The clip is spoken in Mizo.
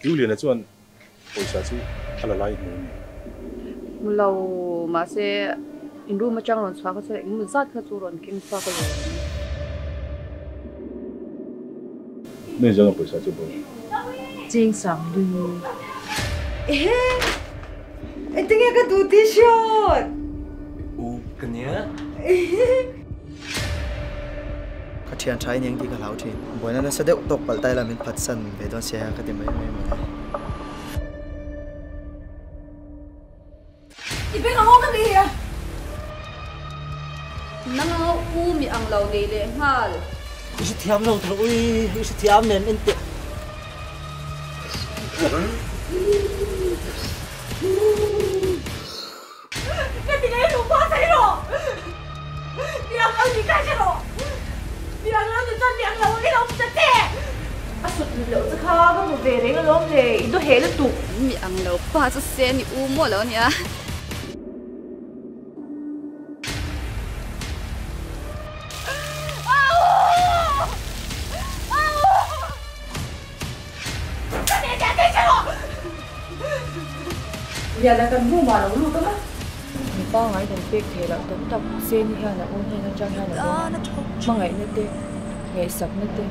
Kiuliana chuan pawisa chu a la lai hmu a ni. Hmu lo, mahse in room atang rawn chhuah kha chuan engemaw zat kha chu rawn keng chhuak a lo. Nui zawnga pawisa chu bo. Cheng sang lui. Ehe! Engtinge ka duh tih hriat? U ka nia. Ka thian tha in eng tih ka hlau thin. Buaina nasa deuh tawk palh ta ila min phatsan ve dawn sia ka ti mai mai mawle. I beng ang aw ka ti a. Nang anga u mi ang lo nei leh nghal. I hre thiam lo tho ui, i hre thiam em en teh. Ka ti ngei ru pa thei rawh. Mi ang lo ni ka hre rawh. Mi ang lo ni chuan mi ang lo angin awm ta che. A sut loh che kha ka hmu ve reng alawm le, i daw heh lutuk. Mi ang lo pa chu se ni u maw lo nia. Liana kan room ah lo lut ang a. Mi pangai kan pek thei loh tam tak Seni hian a u hnen atang hian a dawng a, hmangaihna te, ngaihsakna te.